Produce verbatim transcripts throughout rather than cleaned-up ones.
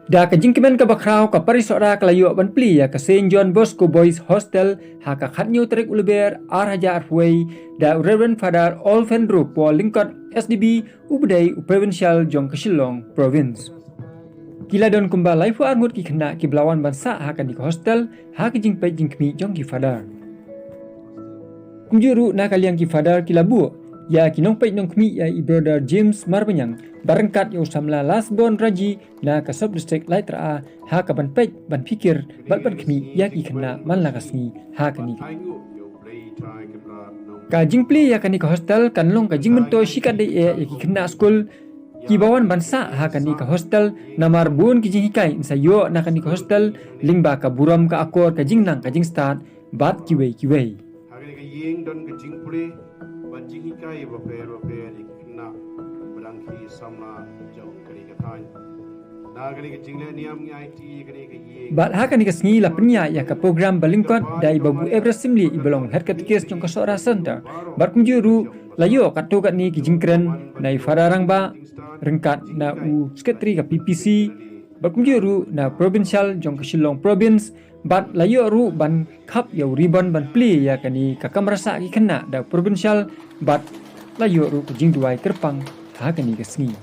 Da ka jingkmen kaba khraw, ka Parish Sohra ka la ïoh ban plie ïa ka Saint John Bosco Boys Hostel ha ka khatñiew tarik u Lber ar hajar arphew wei da u Reverend Father Alfendro Paul Lyngkot, S D B, u ba dei u Provincial jong ka Shillong Province. Ki la don kumba laiphew ar ngut ki khynnah kiba la wan ban sah ha kane ka hostel ha ka jingpeit jingkhmih jong ki Father. Kumjuh ruh na ka liang ki Father ki la buh ïa ki nongpeit nongkhmih ïa i Brother James Marbaniang, bad ryngkat ïa u samla Lasbon Raji na ka Sub District Laitra'a ha ka ban peit, ban phikir bad ban khmih ïa ki khynnah man la ka sngi ha kane ka Ka jingplie ïa kane ka hostel kan long ka jingmyntoi shikatdei eh ïa ki khynnah skul kiba wan ban sah ha kane ka hostel, namar bun ki jinghikai yn sa ïoh na kane ka hostel lyngba ka burom, ka akor, ka jingnang, ka jingstad bad kiwei kiwei. Ha kane ka ïing don ka jingpule bad jinghikai bapher bapher ïa ki khynnah ba dang ki samla jong kane ka thaiñ. Na kane ka jingleh niam ngi aiti ïa kane ka ïing. Bad ha kane ka sngi la pynïaid ïa ka program ba lyngkot da i Babu Everest Syiemlieh iba long Head Catechist jong ka Sohra Centre. Bad kumjuh ruh la ïoh katto katne ki jingkren na i Father Rangbah, ryngkat na u Secretary ka P P C, bad kumjuh ruh na Provincial jong ka Shillong Province, bad la ïoh ruh ban khap ïa u ribbon ban plie ïa kane ka kamra sah ki khynnah da u Provincial, bad la ïoh ruh ka jingduwai kyrpang ha kane ka sngi.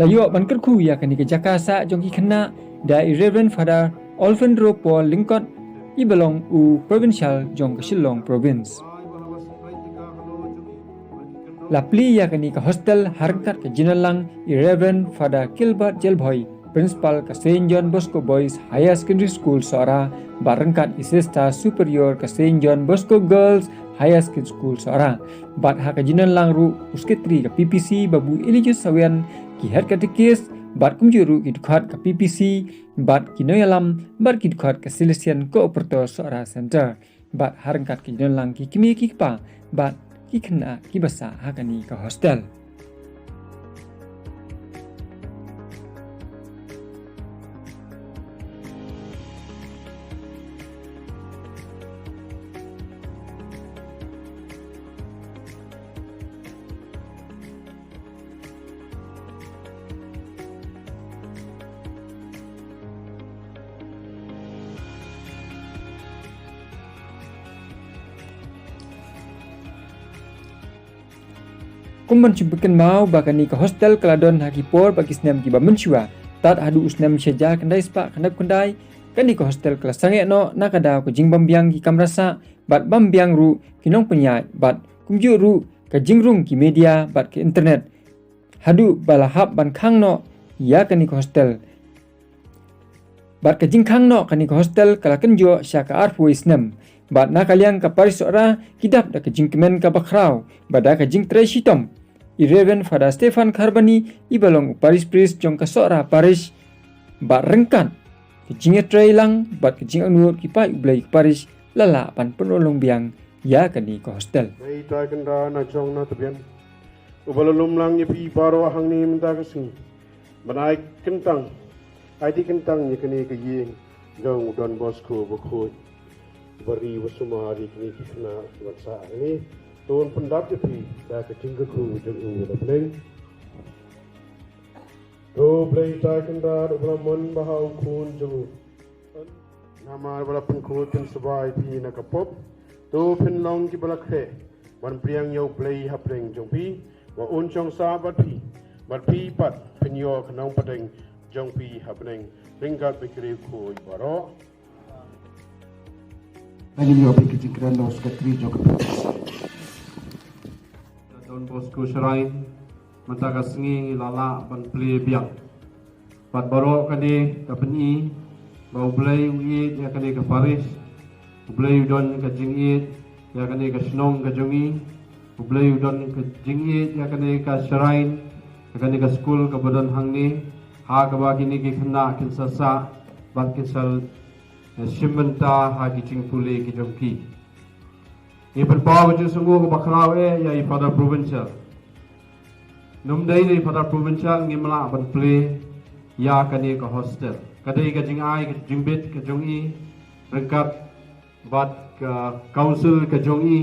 La ïoh ban kyrkhu ïa kane ka jaka sah jong ki khynnah da i Reverend Father Alfendro Paul Lyngkot iba long u Provincial jong ka Shillong Province. La plie ïa kane ka hostel ha ryngkat ka jingïalang i Reverend Father Gilbert Jelbhoi, Principal ka Saint John Bosco Boys Higher Secondary School Sohra, bad ryngkat i Sister Superior ka Saint John Bosco Girls Higher Secondary School Sohra. Bad ha ka jingïalang ruh u Secretary ka P P C Babu Eligius Sawian, ki Head Catechist, bad kumjuh ruh ki dkhot ka P P C, bad ki nongïalam, bad ki dkhot ka Salesian Cooperator Sohra Centre. Bad ha ryngkat ki jingïalang ki kmie ki kpa bad ki khynnah kiba sah ha kane ka hostel. Kum ban shu pynkynmaw ba kane ka hostel ka la don ha ki por bad ki snem kiba mynshuwa. Tad haduh u snem shi hajar khyndai spah khyndai phew khyndai, kane ka hostel ka la sangeh noh na ka daw ka jingbym biang ki kamra sah bad bym biang ruh ki nongpynïaid bad kumjuh ruh ka jingrung ki media bad ka internet. Haduh ba la hap ban khang noh ïa kane ka hostel. Bad ka jingkhang noh kane ka hostel ka la kynjoh sha ka arphew wei snem. Bad na ka liang ka Parish Sohra ki dap da ka jingkmen kaba khraw bad da ka jingtrei shitom i Reverend Father Stephan Kharbani iba long u Parish Priest jong ka Sohra Parish. Bad ryngkat ka jingïatrei lang bad ka jingangnud ki paid U Blei ka Parish la lah ban pynurlong biang ïa kane ka hostel. Dei ta kynda na jong na tbian uba la lum lang ïa phi baroh hangne mynta ka sngi. Ban ai kyntang, ai ti kyntang ïa kane ka ïing jong u Don Bosco bakhuid. Ba ri ba sumar ïa kine ki khynnah kiba sah hangne. To un pyndap ïa phi da ka jingkyrkhu jong u na bneng. To Blei Trai Kynrad uba la mon bha ha u khun jong u. Namar ba la pynkhuid pynsyaid ïa phi na ka pop. To phin long kiba la khreh ban pdiang ïa U Blei hapdeng jong phi, ba un shong sah bad phi, bad phi pat phin ïoh ka nongpdeng jong phi hapdeng ryngkat bad ki riewkhuid baroh. Ngin ïoh phi ka jingkren na u Secretary jong ka P P C. Don Bosco Shrine, mynta ka sngi ngi la lah ban plie biang. Bad baroh kane ka pyni ba U Blei u ïeit ïa kane ka parish. U Blei u don ka jingïeit ïa kane ka shnong ka jong ngi. U Blei u don ka jingïeit ïa kane ka shrine, ïa kane ka skul kaba don hangne. Ha kaba kine ki khynnah kin sa sah bad kin sa, eh, shim bynta ha ki jingpule ki jong ki. Ngi pynpaw ka jingsngewnguh kaba khraw eh ïa i Father Provincial. Ym dei da i Father Provincial ngim lah ban plie ïa kane ka hostel. Ka dei ka jingai ka jingbit ka jong i ryngkat bad ka council ka jong i,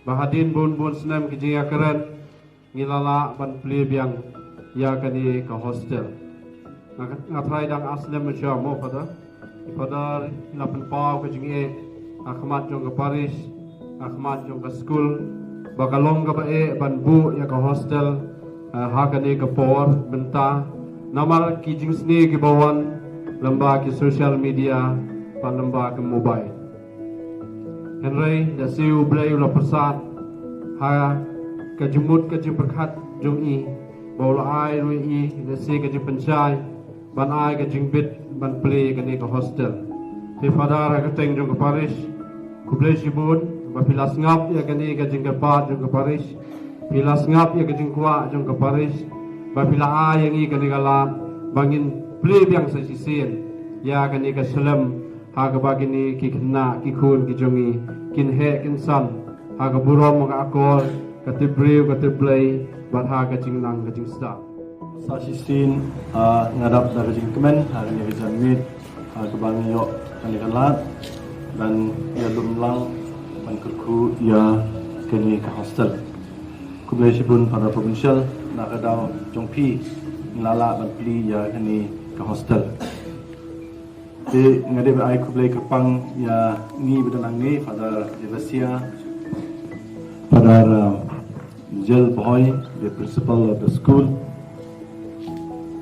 ba hadien bun bun snem ka jingïakren ngi la lah ban plie biang ïa kane ka hostel. Nga, nga trai dang aslem sha mo Father. Father, la pynpaw ka jingeh ha khmat jong ka parish, ha khmat jong ka skul, ba ka long kaba eh ban buh ïa ka hostel, eh, ha kane ka por mynta. Namar ki jingsniew kiba wan lyngba ki social media, bad lyngba ka mobile. Hynrei da siew Blei u la pyrsad ha ka jingmut ka jingpyrkhat jong i, ba u la ai ruh i da siew ka jingpynshai ban ai ka jingbit ban plie kane ka hostel. Te Father, ha ka kyrteng jong ka parish, khublei shibun ba phi la sngap ïa kane ka jingkyrpad jong ka parish, phi la sngap ïa ka jingkwah jong ka parish, ba phi la ai ïa ngi kane ka lad ba ngin plie biang sa shisien ïa kane ka shlem, ha kaba kine ki khynnah ki khun ki jong ngi kin heh kin san ha ka burom ka akor, ka tipbriew ka tipblei, bad ha ka jingnang ka jingstad. Sa shisien, ah, nga dap da ka jingkmen ha kane ka janmiet, ha kaba ngi ïoh kane ka lad ban ïalum lang ban kyrkhu ïa kane ka hostel. Khublei shibun Father Provincial, na ka daw jong phi ngi la lah ban plie ïa kane ka hostel. Te nga dei ban ai khublei kyrpang ïa ngi ba don hangne, Father Devasia, Father, um, Jel Bhoi, the principal of the school.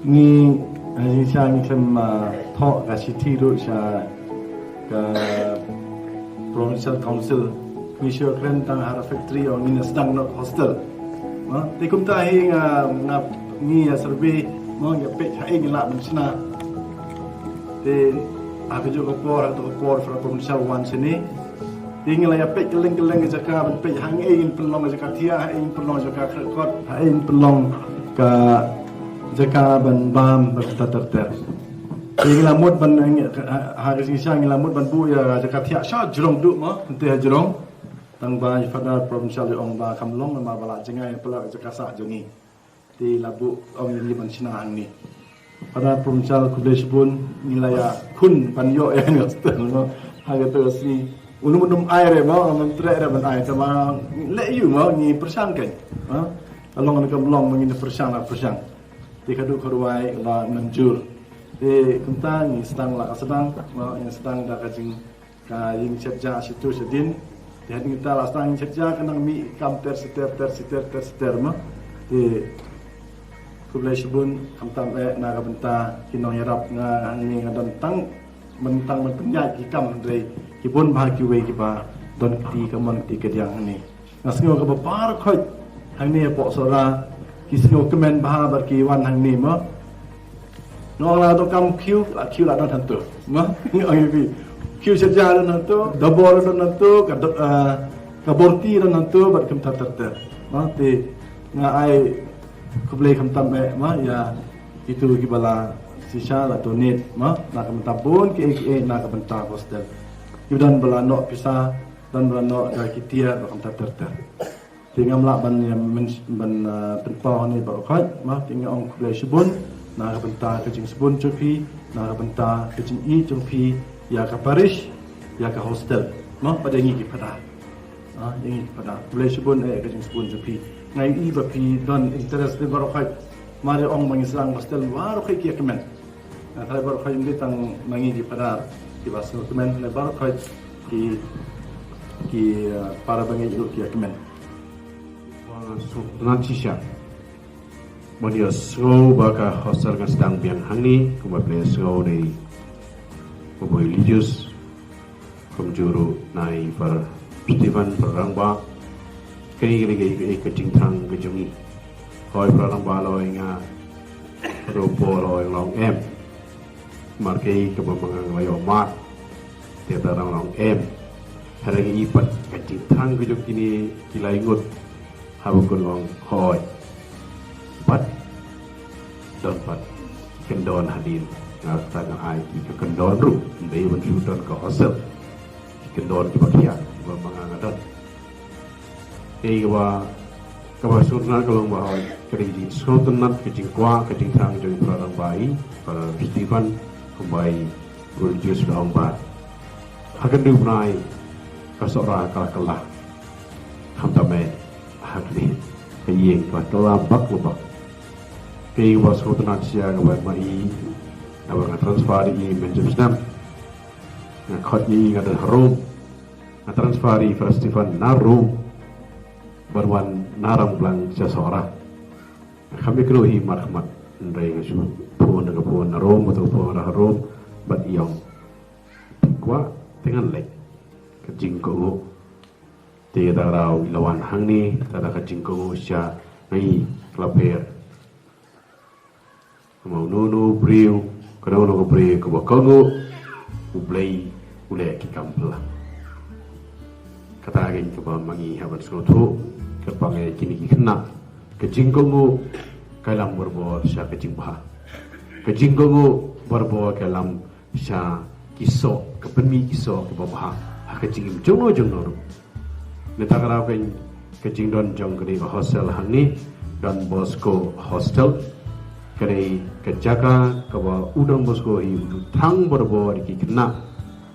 Ngi, eh, ngi sha ngi khlem, uh, thoh ka shithi ruh sha ka Provincial Council. Ngi shu kren tang ha refectory, ong ngin sdang noh hostel. Mo, te kumta hi nga, nga, ngi ïa survey, mo, ngi peit haei ngi lah ban shna. Te ha kajuh ka por, ha kajuh ka por, Father Provincial wan shane. Te ngi la ïa peit kylleng kylleng ka jaka ban peit haei ngin pynlong ka jaka thiah, haei ngin pynlong ka jaka khreh kot, haei ngin pynlong ka jaka ban bam, ban ter ter ter. Te ngi la mut ban, ha, ha ka jingshisha ngi la mut ban buh ïa jaka thiah sha jrong duh, mo, hangtei ha jrong. Tang ba i Father Provincial i ong ba kam long, namar ba la jngai palat ka jaka sah jong ngi. Te la buh, ong ïa ngi ban shna hangne. Father Provincial, khublei shibun, ngi la ïakhun ban ïoh ïa kane ka hostel, mo. Ha kato ka sngi, u lum u lum ai re, mo, ngam treh re ban ai, tangba leh aïu, mo, ngi pyrshang kein. Ha? Ka long ne kam long, mo, ngi pyrshang la pyrshang. Te ka duh ka rwai la mynjur. Te kumta ngi sdang la ka sdang, mo, ngi sdang da ka jing ka ïing shet ja shitu shadien. Te hadien kata la sdang ïing shet ja ka nang mih kam ter siter ter siter ter siter, mo. Te khublei shibun, khamtam eh na ka bynta ki nongïarap, nga hangne nga don tang ban, tang ban pynïaid ki kam, hynrei ki bun bha kiwei kiba don kti kamon kti kadiang hangne. Nga sngew kaba baroh khoit hangne hapoh Sohra ki sngewkmen bha bad ki wan hangne, mo. Nga ong la donkam khiew, la khiew la don hangto, mo. Nga ong ïa phi, khiew shet ja don hangto, dabor don hangto, ka do-, ah, ka borti don hangto, bad kumta ter ter, mo. Te nga ai khublei khamtam eh, mo, ïa kito kiba la shisha la donate, mo, na ka bynta bun kiei kiei na ka bynta hostel. Kiba don ba la noh pisa, don ba la noh da ki tiar, bad kumta ter ter. Te ngam lah ban, ïa, men-, ban, ah, pynpaw hangne baroh khoit, mo, te nga ong khublei shibun na ka bynta ka jingsbun jong phi, na ka bynta ka jingïeit jong phi ïa ka parish, ïa ka hostel, mo, bad ïa ngi ki Phadar. Ah, ïa ngi ki Phadar. Khublei shibun eh ka jingsbun jong phi. Nga ïohi ba phi don interest ne baroh khoit. Mar ïa ong ba ngi sdang hostel baroh khoit ki ïa kmen. Nga tharai baroh khoit ym dei tang ma ngi ki Phadar kiba sngewkmen, ne baroh khoit ki, ki, eh, para bangeit ruh ki ïa kmen. Nga sngewtynnat shisha ban ïohsngew ba ka hostel kan sdang biang hangne, kumba phi la ïohsngew na i Babu Eligius, kumjuh ruh na i Father Stephen, Father Rangbah. Kaei kaei kaei ka jingthrang ka jong ngi. Hooid, Father Rangbah la ong ïa nga, ruh Paul la ong em. Mar kaei kaba ma nga nga la ïoh mad. Te Father Rangbah la ong em. Hynrei ngi pat ka jingthrang ka jong kine ki lai ngut, haba kin ong hooid. Bad don pat kyndon hadien, nga kata nga ai ki kyndon ruh, ym dei ban shu don ka hostel. Ki kyndon kiba khia, kiba ma nga nga don. Ei kaba, kaba sngewtynnat ka long ba hooid, ka dei ka jingsngewtynnat, ka jingkwah, ka jingthrang jong i Father Rangbah, i Father Stephen, kumba i Brother Eligius la ong ba ha ka dei u bnai ka Sohra ka la kylla. Khamtam eh ha kane ka ïing ka la kylla bak la bak. Phi ba sngewtynnat sha kaba ma i, naba nga transfer i mynjur snem. Nga khot i nga don ha Rom. Nga transfer i Father Stephen na Rom. Ban wan na Rangblang sha Sohra. Nga kham ïakynduh hi markhmat, hynrei nga shu phone da ka phone na Rom, bad ka phone na Rom, bad i ong. Phi kwah te ngan leit. Ka jingkohnguh. Te kata ka daw i la wan hangne, kata ka jingkohnguh sha ngi, ka la pher. Namar uno uno u briew, kano kano ka briew kaba kohnguh, U Blei u leh ki kam phylla. Kata ka dei kaba ma ngi hap ban sngewthuh, kyrpang ïa kine ki khynnah. Ka jingkohnguh ka ïalam barabor sha ka jingbha. Ka jingkohnguh barabor ka ïalam sha ki soh, ka pynmih ki soh kiba bha ha ka jingim jongno jongno ruh. Nangta ka daw ka, ka jingdon jong kane ka hostel hangne, Don Bosco Hostel. Ka dei ka jaka kaba u Don Bosco hi u ju thrang barabor ïa ki khynnah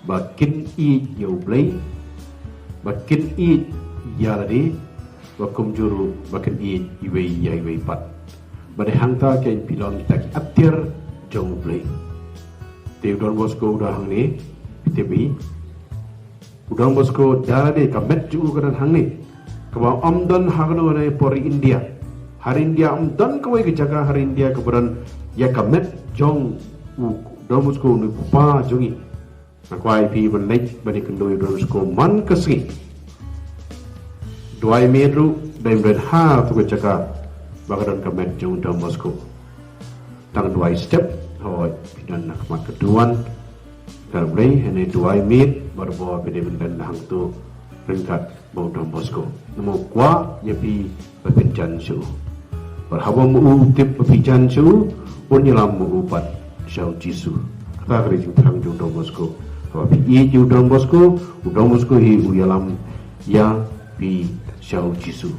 ba kin ïeit ïa U Blei, ba kin ïeit ïa lade, ba kumjuh ruh ba kin ïeit iwei ïa iwei pat. Ba dei hangta kein phi long kita ki atiar jong U Blei. Te u Don Bosco u don hangne, phi tip hi. U Don Bosco da lade ka met jong u ka don hangne. Kaba ym don ha kano kano por India. Ha India ym don kawei ka jaka ha India kaba don ïa ka met jong u Don Bosco, une u kpa jong ngi. Nga kwah ïa phi ban leit ban ïakynduh ïa u Don Bosco man ka sngi. Duwai miet ruh, dei ban ha tu ka jaka ba ka don ka met jong u Don Bosco. Tang duwai step, hooid, phi don na khmat ka duwan. Ka Blei, hynrei duwai miet, barabor phi dei ban don na hangtu ryngkat bad u Don Bosco. Namar u kwah ïa phi ba phin jan sha u. Bad haba ma u u tip ba phi jan sha u, un ïalam ma u pat sha u Jisu. Kata ka dei jingthrang jong u Don Bosco. Haba phi ïeit ïa u Don Bosco, u Don Bosco hi u ïalam ïa phi sha u Jisu.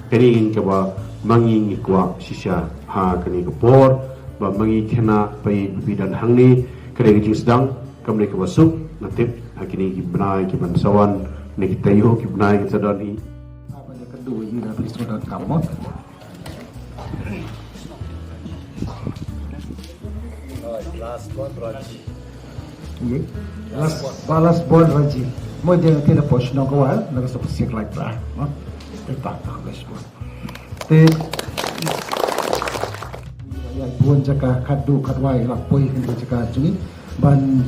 Kane ka dei kaba ma ngi ngi kwah shisha ha kane ka por, ba ma ngi khynnah ba ïeit ba phi don hangne, ka dei ka jingsdang, kam dei kaba suk, nga tip, ha kine ki bnai ki ban sa wan, ne ki taïew ki bnai ki sa don hi. Haba ïa ka duh ïa ka phi sngewdon kam mo. Last one, Raji. Ye? Last, ba last born Raji. Mo dia nanti na pos nong kawal, na ka sop siak lai pra. No? Te ta ta last born. Te ya bun jaka khadduh khadwai la poi kane ka jaka jong ngi. Ban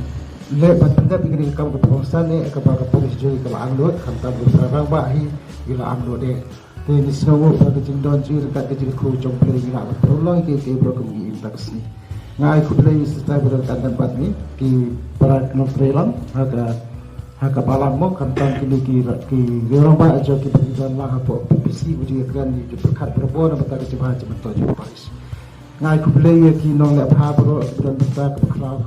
leh ban pyndep ïa kane ka kam ka pyrshang ne kaba ka pyrshang jong ngi ka la angnud, khamtam ka pyrshang ba hi ngi la angnud de. Te ngi sngewnguh ba ka jingdon jong ngi ryngkat ka jingkyrkhu jong U Blei ngi lah ban pynlong ïa kiei kiei baroh kum ki im ta ka sngi. Nga ai khublei ïa ki sister ba don kan don bad ngi, ki para nongtrei lang ha ka, ha ka balang mo, khamtam kine ki, ki rangbah jong ki ba ki don lang hapoh P P C, ba ju ïakren ïa ki pyrkhat barabor na bynta ka jingim ha jingmyntoi jong ka parish. Nga ai khublei ïa ki nongleh bha baroh ki ba don bynta ka bakhraw.